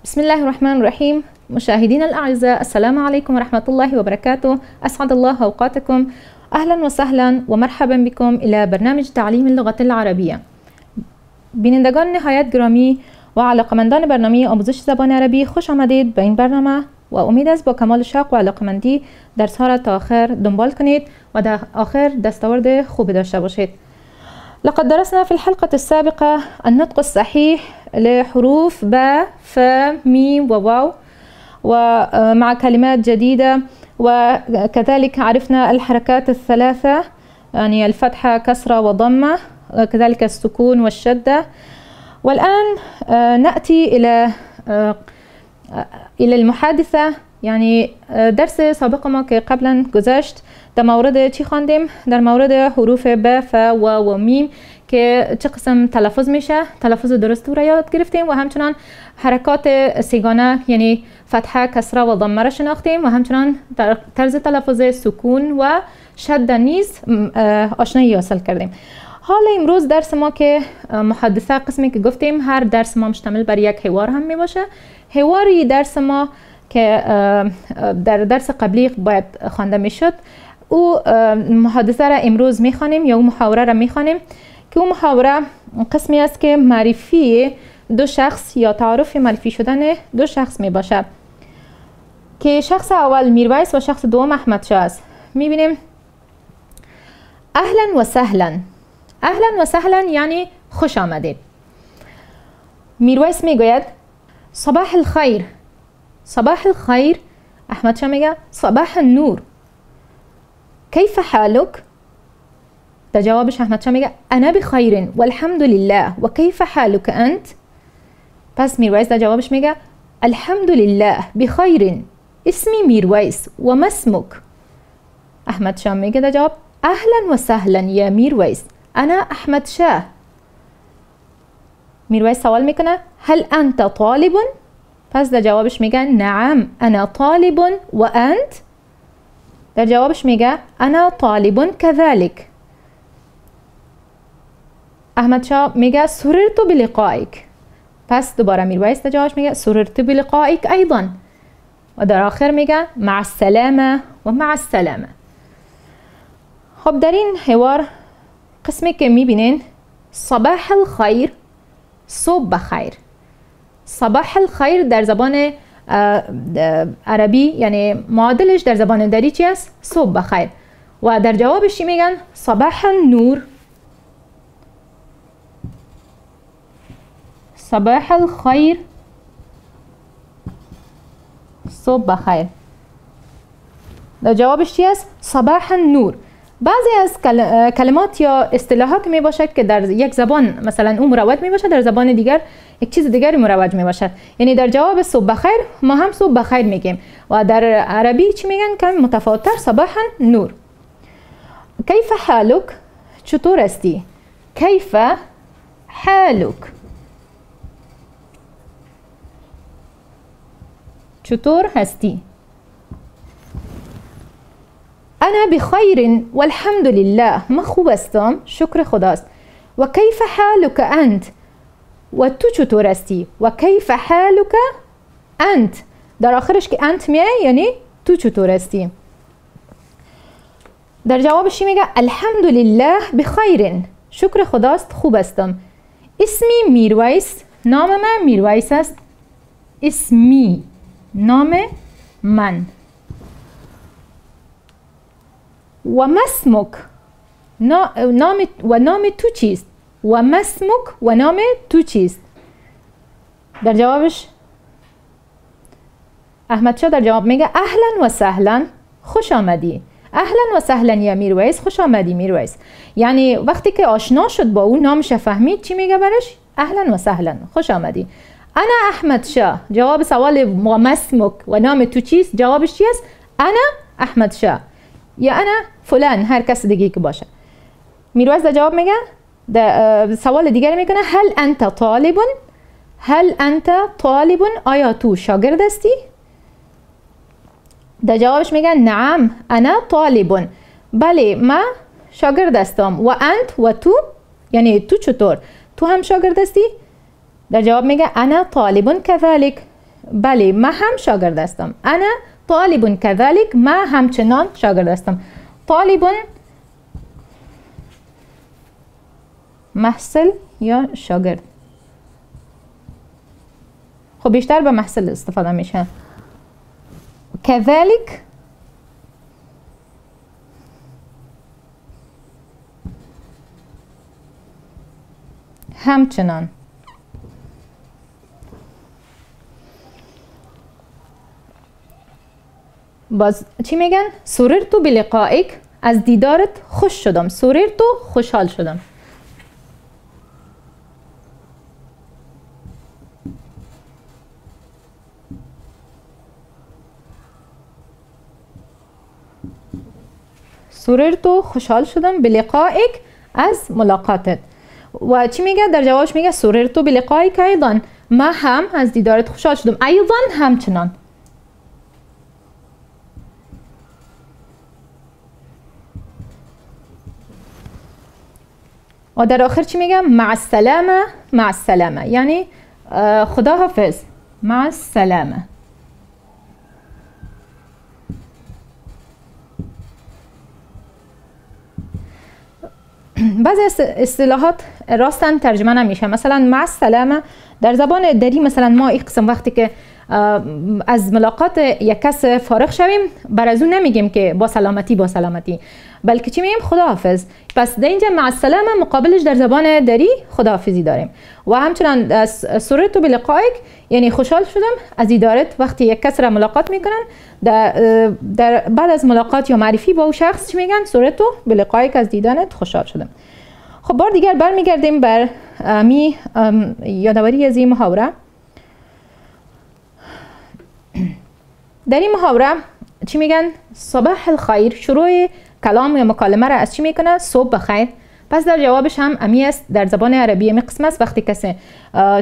بسم الله الرحمن الرحيم. مشاهدينا الأعزاء، السلام عليكم ورحمة الله وبركاته. أسعد الله أوقاتكم. أهلا وسهلا ومرحبا بكم إلى برنامج تعليم اللغة العربية. بینندگان نهایت گرامی و علاقمندان برنامه آموزش زبان عربی، خوش آمدید به این برنامه و امید است با کمال شوق و علاقمندی درس ها را تا آخر دنبال کنید و در آخر دستاورد خوبی داشته باشید. لقد درسنا في الحلقة السابقة النطق الصحيح لحروف با، ف، ميم وواو، ومع كلمات جديدة، وكذلك عرفنا الحركات الثلاثة، يعني الفتحة، كسرة وضمة، كذلك السكون والشدة. والآن نأتي إلى المحادثة. یعنی درس سابق ما که قبلا گذشت در مورد چی خواندیم؟ در مورد حروف ب، ف، و و میم که چه قسم تلفظ میشه، تلفظ درست رو یاد گرفتیم و همچنان حرکات سیگانه یعنی فتحه، کسره و ضمه را شناختیم و همچنان طرز تلفظ سکون و شده نیز آشنایی حاصل کردیم. حالا امروز درس ما که محادثه، قسمی که گفتیم هر درس ما مشتمل بر یک حوار هم می باشه. حواری درس ما که در درس قبلی باید خوانده میشد، او محادثه را امروز میخوانیم یا او محاوره را میخوانیم که او محاوره قسمی است که معرفی دو شخص یا تعارف معرفی شدن دو شخص می باشد که شخص اول میرویس و شخص دوم احمد شاه است. میبینیم اهلا و سهلا. اهلا و سهلا یعنی خوش آمدید. میرویس میگوید صباح الخیر. صباح الخیر. احمد شاه میگه صباح النور. كيف حالك؟ ده جوابش احمد شاه میگه انا بخير والحمد لله وكيف حالك انت؟ پس میرویس ده جوابش میگه الحمد لله بخير، اسمي میرویس وما اسمك؟ احمد شاه میگه ده جواب اهلا وسهلا يا میرویس، انا احمد شاه. میرویس سوال میکنه هل انت طالب؟ پس در جوابش میگه نعم انا طالب و انت؟ در جوابش میگه انا طالب كذلك. احمد شاه میگه سررت بلقائك. پس دوباره میرویس در جوابش میگه سررت بلقائك ايضا. و در آخر میگه مع السلامه و مع السلامه. خب در این حوار قسمی که میبینین صباح الخیر، صبح بخیر. صباح الخیر در زبان عربی یعنی معادلش در زبان دری چی است؟ صبح بخیر. و در جوابش چی میگن؟ صباح النور. صباح الخیر، صبح بخیر. در جوابش چی است؟ صباح النور. بعضی از کلمات یا اصطلاحات می باشد که در یک زبان مثلا اون مروج می باشد، در زبان دیگر یک چیز دیگری مروج می باشد. یعنی در جواب صبح بخیر ما هم صبح بخیر میگیم و در عربی چی میگن؟ کمی متفاوت‌تر، صباح نور. کیف حالک؟ چطور هستی؟ کیف حالک؟ چطور هستی؟ انا بخیر والحمد لله، من خوب هستم، شکر خداست. و کیف حالک انت؟ و تو چطور هستی؟ و کیف حالک انت؟ در آخرش که انت میای یعنی تو چطور هستی. در جوابش میگه الحمد لله بخیر، شکر خداست، خوب هستم. اسمی میرویس، نام من میرویس است. اسمی، نام من. و ما اسمک؟ نام و نام تو چیست؟ و ما اسمک و نام تو چیست؟ در جوابش احمد شاه در جواب میگه اهلا و سهلا، خوش آمدی. اهلا و سهلا یا میرویس، خوش آمدی میرویس. یعنی وقتی که آشنا شد با او، نامش فهمید، چی میگه برش؟ اهلا و سهلا، خوش آمدی. انا احمد شاه. جواب سوال و ما اسمک و نام تو چیست؟ جوابش چی است؟ انا احمد شاه یا انا فلان، هر کس دیگه که باشه. میرویس در جواب میگه، در سوال دیگر میکنه هل انت طالب؟ هل انت طالب؟ آیا تو شاگرد هستی؟ در جوابش میگه نعم انا طالب، بله من شاگرد هستم. و انت و تو یعنی تو چطور؟ تو هم شاگرد هستی؟ در جواب میگه انا طالب كذلك، بله ما هم شاگرد هستم. انا طالب كذلك، ما همچنان شاگرد هستم. طالب محصل یا شاگرد. خب بیشتر به محصل استفاده میشه. كذلك همچنان. باز چی میگن؟ سررت بلقائک، از دیدارت خوش شدم. سررت خوشحال شدم. سررت خوشحال شدم، بلقائک از ملاقاتت. و چی میگه؟ در جوابش میگه سررت بلقائک ایضا، ما هم از دیدارت خوشحال شدم. ایضا همچنان. و در آخر چی میگم؟ مع السلامه، مع السلامه، یعنی خدا حافظ، مع السلامه. بعضی اصطلاحات راستن ترجمه نمیشه. مثلا مع السلامه در زبان دری، مثلا ما این قسم وقتی که از ملاقات یک کس فارغ شویم بر از اون نمیگیم که با سلامتی با سلامتی، بلکه چی میگیم؟ خداحافظ. پس در اینجا مع السلامه مقابلش در زبان دری خداحافظی داریم. و همچنان سررت بلقائک یعنی خوشحال شدم از دیدارت. وقتی یک کس را ملاقات میکنن در بعد از ملاقات یا معرفی با او شخص چی میگن؟ سررت بلقائک، از دیدنت خوشحال شدم. خب بار دیگر برمیگردیم بر می یادآوری از این محاوره. در این محاوره چی میگن؟ صباح الخیر، شروع کلام یا مکالمه را از چی میکنه؟ صبح بخیر. پس در جوابش هم امی است. در زبان عربی امی قسم است. وقتی کسی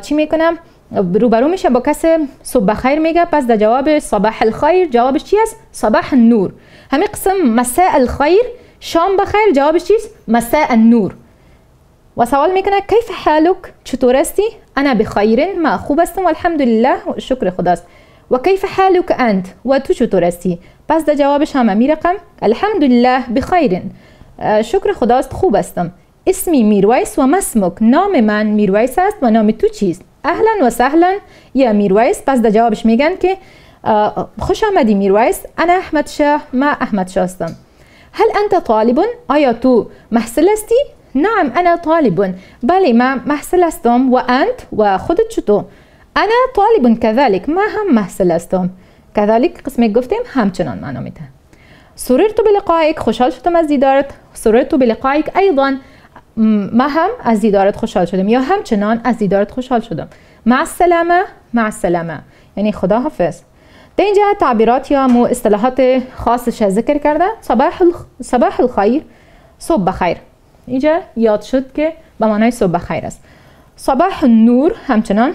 چی میکنه؟ روبرو میشه با کسی صبح بخیر میگه، پس در جواب صباح الخیر جوابش چی است؟ صباح النور. همین قسم مساء الخیر، شام بخیر، جوابش چیست؟ مساء النور. و سوال میکنه کیف حالک، چطور هستی؟ انا بخیر، ما خوب هستم والحمد لله، شکر خداست. و کیف حالک انت، و تو چطور هستی؟ پس در جوابش هم می رقم الحمد لله بخیر، شکر خداست خوب هستم. اسمی میرویس و ما اسمک، نام من میرویس است و نام تو چیست؟ اهلا و سهلا یا میرویس. پس در جوابش میگن که خوش آمدی میرویس، انا احمد شاه، ما احمد شاه هستم. هل انت طالب، آیا تو محصل هستی؟ نعم انا طالب، بله ما محصل هستم. و انت، و خودت چطور؟ انا طالب كذلك، ما هم محصل هستم. كذلك قسم گفتیم همچنان معنا میده. سررت بلقائک، خوشحال شدم از دیدارت. سررت بلقائک ایضا، ما هم از دیدارت خوشحال شدم یا همچنان از دیدارت خوشحال شدم. مع السلامه، مع السلامه، یعنی خدا حافظ. در اینجا تعبیرات یا مو اصطلاحات خاصش ذکر کرده. صباح الخیر، صبح بخیر. اینجا یاد شد که به معنای صبح بخیر است. صباح النور همچنان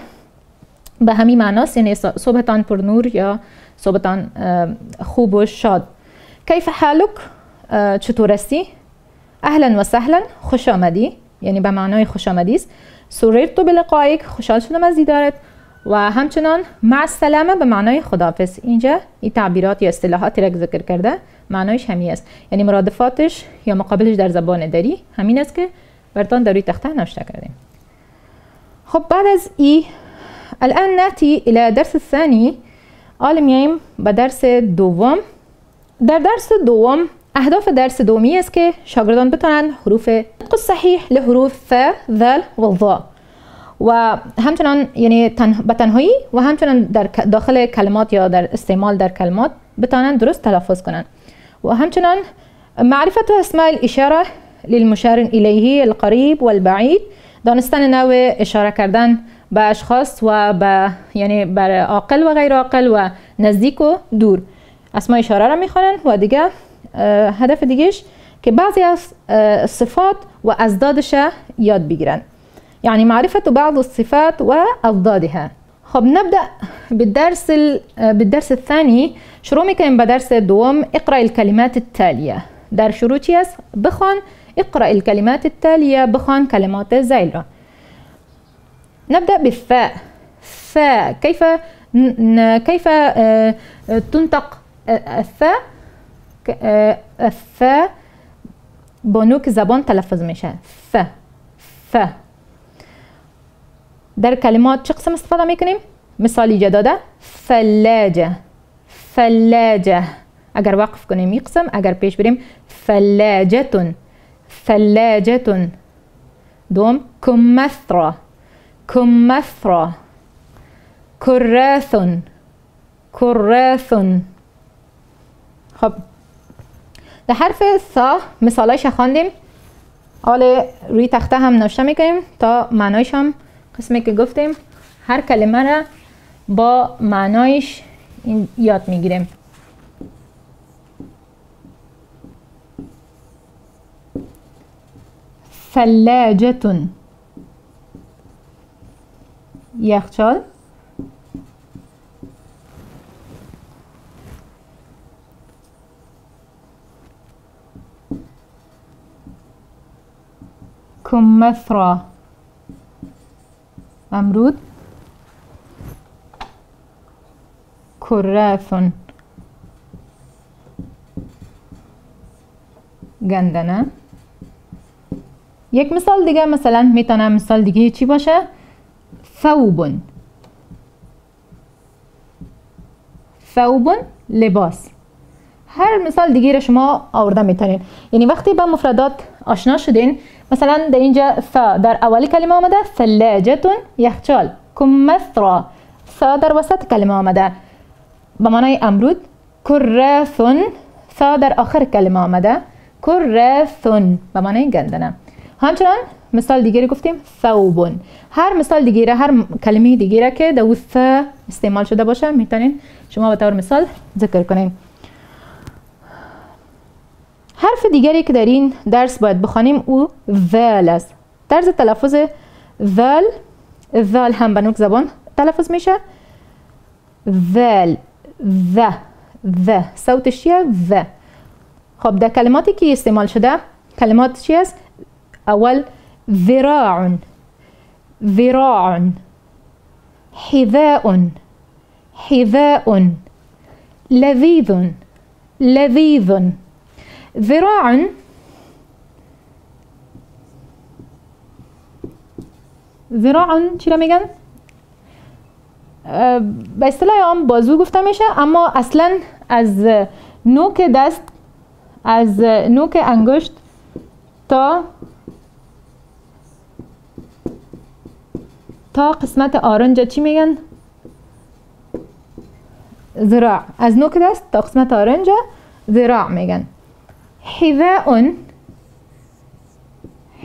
به همین معناست، یعنی صبحتان پر نور یا صبحتان خوب و شاد. کیف حالک، چطور هستی؟ اهلا و سهلا، خوش آمدی، یعنی به معنای خوش آمدی است. سررت بلقائک، خوشحال شدم از دیدارت. و همچنان مع السلامه به معنای خداحافظ. اینجا این تعبیرات یا اصطلاحاتی را ذکر کرده معنایش همین است، یعنی مرادفاتش یا مقابلش در زبان دری همین است که برتان در روی تخته نوشته کردیم. خب بعد از ای الان نأتي الى درس الثاني. حالا میایم به درس دوم. در درس دوم اهداف درس دومی است که شاگردان بتونن حروف الصحیح لحروف ث، ذال و ظا و همچنان یعنی به تنهایی و همچنان در داخل کلمات یا در استعمال در کلمات بتونن درست تلفظ کنن. و همچنان معرفة اسماء الاشاره للمشار الیه القریب والبعید، دانستن نوع اشاره کردن به اشخاص و به یعنی بر عاقل و غیر عاقل و نزدیک و دور اسماء اشاره را میخوانن. و دیگه هدف دیگهش که بعضی از صفات و اضدادش یاد بگیرن، يعني معرفة بعض الصفات وأضدادها. خب نبدأ بالدرس الثاني. شروع میکنیم به درس دوم. اقرأ الكلمات التالية. در شروع چی است؟ بخوان. اقرأ الكلمات التالية، بخوان کلمات ذیل را. نبدأ بالثاء. ثاء كيف كيف تنطق الثاء؟ الثاء با نوک زبان تلفظ میشه، ث ث. در کلمات چه قسم استفاده میکنیم؟ مثال اینجا داده، ثلاجه ثلاجه. اگر وقف کنیم این قسم، اگر پیش بریم ثلاجة ثلاجة. دوم كمثرى كمثرى، كراث كراث. خب در حرف ثا مثالایش خواندیم، حالا روی تخته هم نوشته میکنیم تا معنایش هم قسمی که گفتیم هر کلمه را با معنایش یاد میگیریم. ثلاجة یخچال، كمثرى امرود، كراث گندنه. یک مثال دیگه مثلا میتونه مثال دیگه چی باشه؟ ثوب ثوب لباس. هر مثال دیگه را شما آورده میتونین. یعنی وقتی با مفردات آشنا شدین، مثلا در اینجا ث در اول کلمه آمده، ثلاجة یخچال، کمثرى ث در وسط کلمه آمده به معنای امرود، کراث ث در آخر کلمه آمده، کراث به معنای گندنه. همچنان مثال دیگری گفتیم ثوب. هر مثال دیگه، هر کلمه دیگه که در ث استعمال شده باشه میتونین شما به طور مثال ذکر کنین. حرف دیگری که در این درس باید بخوانیم او ذال است. طرز تلفظ ذال، ذال هم به نوک زبان تلفظ میشه، ذال ذ ذ، صوتش چیه؟ ذ. خب در کلماتی که استعمال شده کلمات چی است؟ اول ذراع ذراع، حذاء حذاء، لذيذ لذيذ. ذراع ذراع چی را میگن؟ به اصطلاح عام بازو گفته میشه، اما اصلا از نوک دست، از نوک انگشت تا قسمت آرنج چی میگن؟ ذراع. از نوک دست تا قسمت آرنج ذراع میگن. حذاء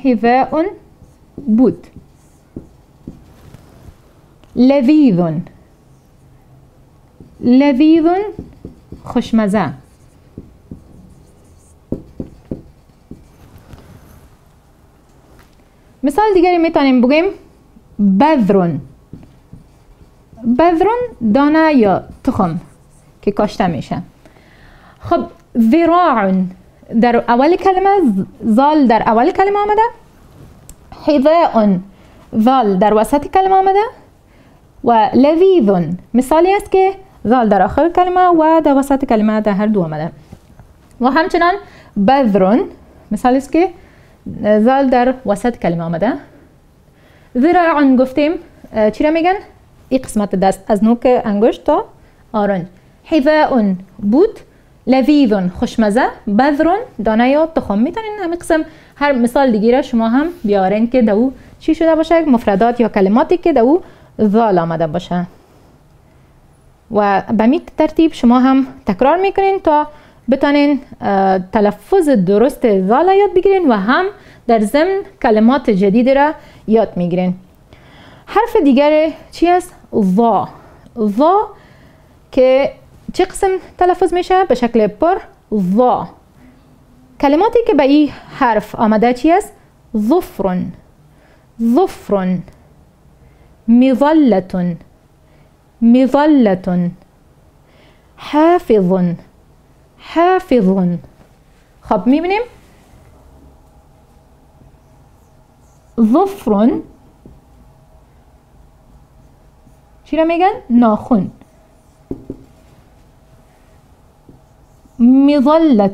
حذاء بود. لذیذ لذیذ خوشمزه. مثال دیگری میتونیم بگیم بذر. بذر دانه یا تخم که کاشته میشه. خب ذراع در اول کلمه، ذال در اول کلمه آمده، حذاء ذال در وسط کلمه آمده، و لذیذ مثالی است که ذال در آخر کلمه و در وسط کلمه در هر دو آمده. و همچنان بذر مثالی است که ذال در وسط کلمه آمده. ذراع گفتیم چی را میگن؟ این قسمت دست از نوک انگشت تا آرنج. حذاء بود، لذیذ خوشمزه، بذر دانه یا تخم. میتونین همین قسم هر مثال دیگه را شما هم بیارین که دو چی شده باشه، مفردات یا کلماتی که دو ذال آمده باشه. و به می ترتیب شما هم تکرار میکنین تا بتانین تلفظ درست ذال یاد بگیرین و هم در ضمن کلمات جدید را یاد میگیرین. حرف دیگر چی است؟ ظا. ظا که چه قسم تلفظ میشه؟ به شکل پر ظا. کلماتی که به این حرف آمده چی است؟ ظفر ظفر، مظلة مظلة، حافظ حافظ. خب میبینیم ظفر چی را میگن؟ ناخن. مظلة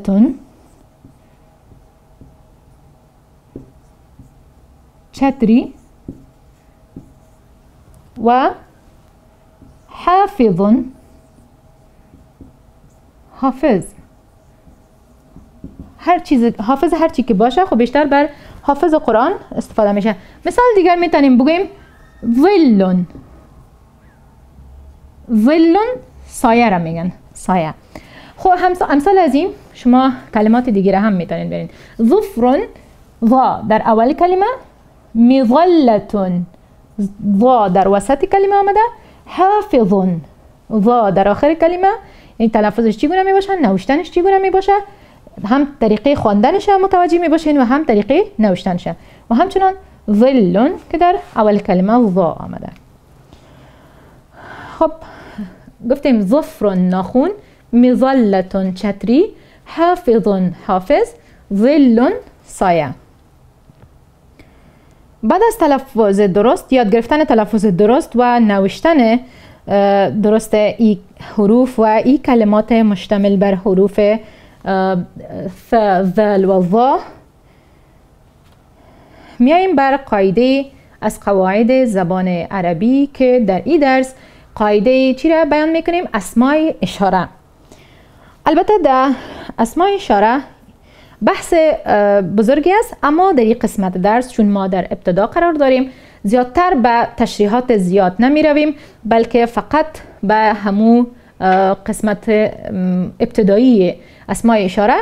چتری و حافظ حافظ. هر چیز حافظ هر چی که باشه خب بیشتر بر حافظ قرآن استفاده میشه. مثال دیگر میتونیم بگوییم ظل. ظل سایه را میگن، سایه. خب امثال از این شما کلمات دیگه را هم میتونید برین. ظفر ظا در اول کلمه، مظلة ظا در وسط کلمه آمده، حافظ ظا در آخر کلمه. این تلفظش چگونه می باشه، نوشتنش چگونه می باشه، هم طریقه خواندنش متوجه می باشین و هم طریقه نوشتنش، و همچنان ظل که در اول کلمه ظا آمده. خب گفتیم ظفر ناخون، مظلة چتری، حافظ حافظ، ظل سایه. بعد از تلفظ درست، یاد گرفتن تلفظ درست و نوشتن درست ای حروف و ای کلمات مشتمل بر حروف ث، ذال و ظا، میاییم بر قاعده از قواعد زبان عربی که در این درس قاعده چی را بیان میکنیم؟ اسمای اشاره. البته در اسمای اشاره بحث بزرگی است، اما در این قسمت درس چون ما در ابتدا قرار داریم زیادتر به تشریحات زیاد نمی رویم، بلکه فقط به همو قسمت ابتدایی اسمای اشاره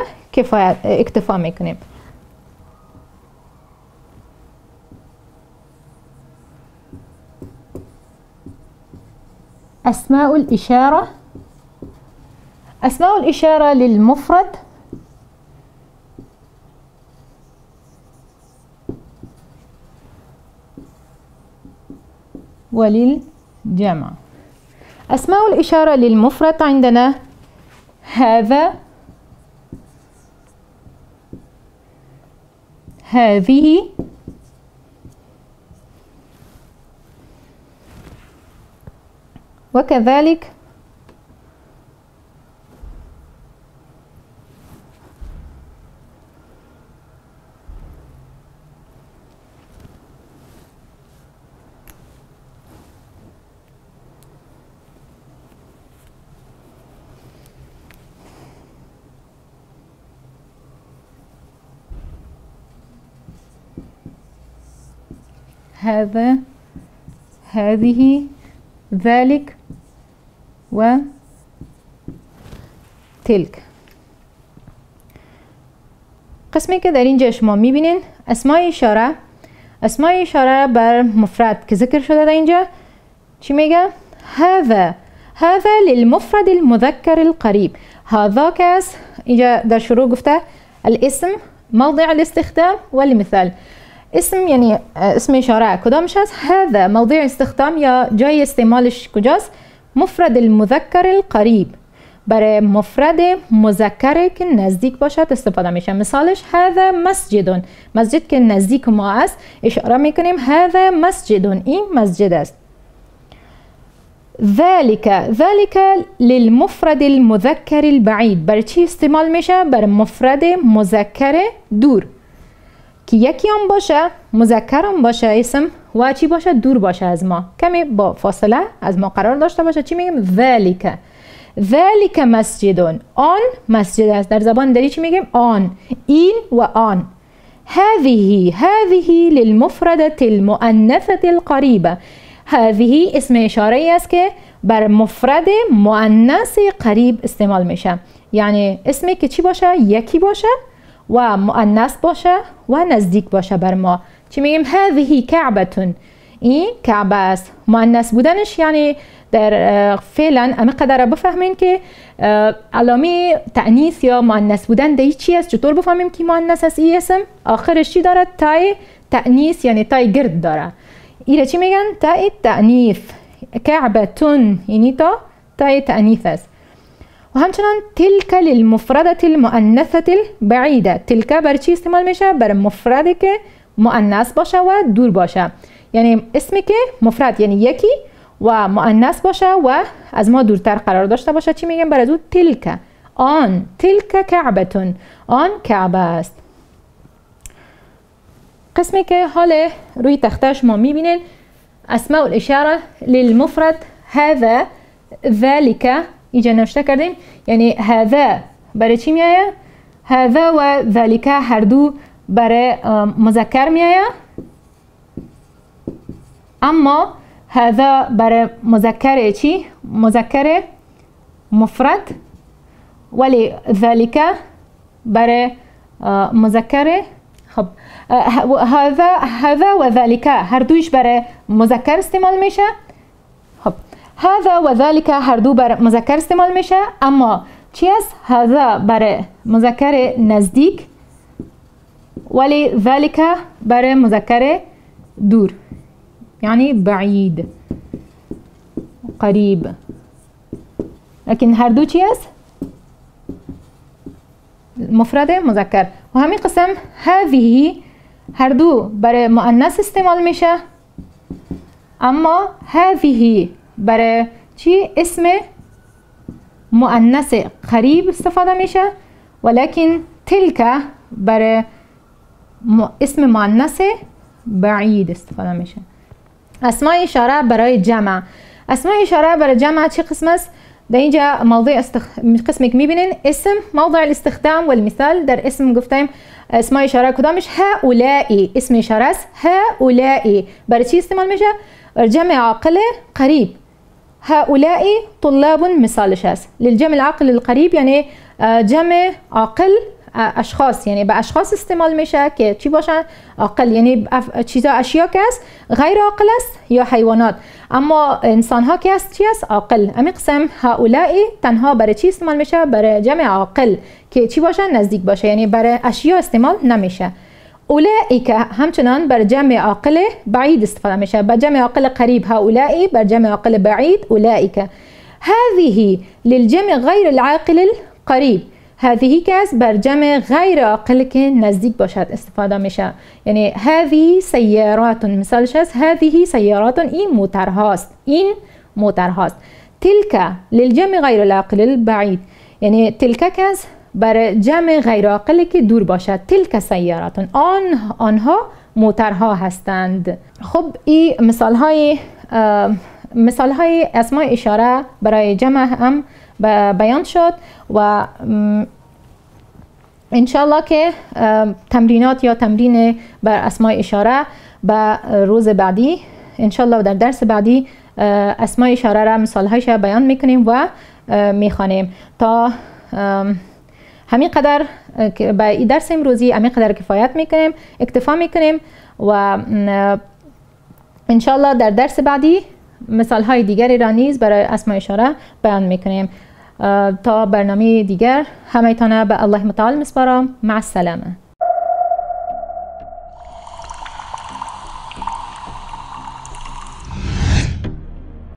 اکتفا میکنیم. أسماء الإشارة. أسماء الإشارة للمفرد وللجمع. أسماء الإشارة للمفرد عندنا هذا، هذه، وكذلك هذا، هذه، ذلك و تلك. قسمی که در اینجا شما میبینین اسمای اشاره. اسمای اشاره بر مفرد که ذکر شده در اینجا چی میگه؟ هذا. هذا للمفرد المذكر القريب. هذا کس اینجا در شروع گفته الاسم، موضع الاستخدام والمثال. اسم یعنی اسم اشاره کدامش هست؟ هذا موضع استخدام یا جای استعمالش کجاست؟ مفرد المذکر القریب، برای مفرد مذکر که نزدیک باشد استفاده میشه. مثالش هذا مسجد، مسجد که نزدیک ما است اشاره میکنیم هذا مسجد، این مسجد است. ذلك، ذلك للمفرد المذکر البعید، برای چی استعمال میشه؟ برای مفرد مذکر دور که یکی هم باشه، مذکر هم باشه اسم و چی باشه؟ دور باشه از ما، کمی با فاصله از ما قرار داشته باشه. چی میگیم؟ ذلك. ذلك مسجد، آن مسجد است. در زبان دری چی میگیم؟ آن، این و آن. هذه، هذه للمفردة المؤنثة القریبه. هذه اسم اشاره است که بر مفرد مؤنث قریب استعمال میشه، یعنی اسمی که چی باشه؟ یکی باشه و مؤنث باشه و نزدیک باشه بر ما. چی میگیم؟ هذه کعبه، این کعبه است. مؤنث بودنش یعنی در فعلا اما قدر بفهمین که علامه تأنیث یا مؤنث بودن در چی است. چطور بفهمیم که مؤنث است؟ این اسم آخرش چی داره؟ تای تأنیث یعنی تای گرد داره. ایره چی میگن؟ تای تأنیث. کعبه یعنی تا تای تأنیث است. و همچنان تلك للمفردة المؤنثة البعیده. تلك بر چی استعمال میشه؟ بر مفردی که مؤنث باشه و دور باشه، یعنی اسمی که مفرد یعنی یکی و مؤنث باشه و از ما دورتر قرار داشته باشه چی میگیم بر از او؟ تلک، آن. تلک کعبتون، آن کعبه است. قسمی که حال روی تخته شما میبینین اسماء الاشاره للمفرد هذا ذلك، اینجا نوشته کردیم، یعنی هذا برای چی میایه؟ هذا و ذلك هر دو برای مذکر میایه، اما هذا برای مذکر چی؟ مذکر مفرد، ولی ذلك برای مذکر. خب هذا و ذلك هر دویش برای مذکر استعمال میشه. خب هذا و ذلك هر دو برای مذکر استعمال میشه، اما چی است؟ هذا برای مذکر نزدیک ولی ذلك برای مذکر دور، یعنی بعید قریب. لكن هر دو چی است؟ مفرد مذکر. و همین قسم هذه هر دو برای مؤنث استعمال میشه، اما هذه برای چی؟ اسم مؤنث قریب استفاده میشه، ولكن تلك برای اسم مؤنث بعید استفاده میشه. اسماء اشاره برای جمع. اسماء اشاره برای جمع چه قسم است؟ در اینجا موضع قسمی که میبینین اسم، موضع الاستخدام والمثال. در اسم گفتیم اسماء اشاره کدامش؟ هؤلاء اسم اشاره است. هؤلاء برای چی استعمال میشه؟ جمع عاقل قریب. هؤلاء طلاب مثالش است. للجمع العاقل القریب یعنی جمع عاقل اشخاص، یعنی به اشخاص استعمال میشه که چی باشن؟ عاقل، یعنی چیزا اشیا که است غیر عاقل است یا حیوانات، اما انسان ها که است چی است؟ عاقل. همین قسم هؤلاء تنها برای چی استعمال میشه؟ برای جمع عاقل که چی باشه؟ نزدیک باشه، یعنی برای اشیا استعمال نمیشه. اولئک همچنان بر جمع عاقل بعید استفاده میشه، بر جمع عاقل قریب هؤلاء، بر جمع عاقل بعید اولئک. هذه للجمع غیر العاقل القریب، هذه که است بر جمع غیر عاقل که نزدیک باشد استفاده میشه، یعنی هذه سیارات مثالش است. هذه سیارات این موترهاست، این موترهاست. تلك للجمع غیر العاقل البعید، یعنی تلک که است بر جمع غیر عاقل که دور باشد. تلک سیارات، آنها موترها هستند. خب این مثال های اسماء اشاره برای جمع هم بیان شد و انشالله که تمرینات یا تمرین بر اسماء اشاره به روز بعدی انشالله در درس بعدی اسماء اشاره را مثال هایش بیان میکنیم و میخوانیم. تا همین قدر به درس امروزی همین قدر کفایت میکنیم، اکتفا میکنیم و انشالله در درس بعدی مثال های دیگری را نیز برای اسماء اشاره بیان میکنیم. تا برنامه دیگر همه تانه به الله متعال مسپارم. مع السلامه.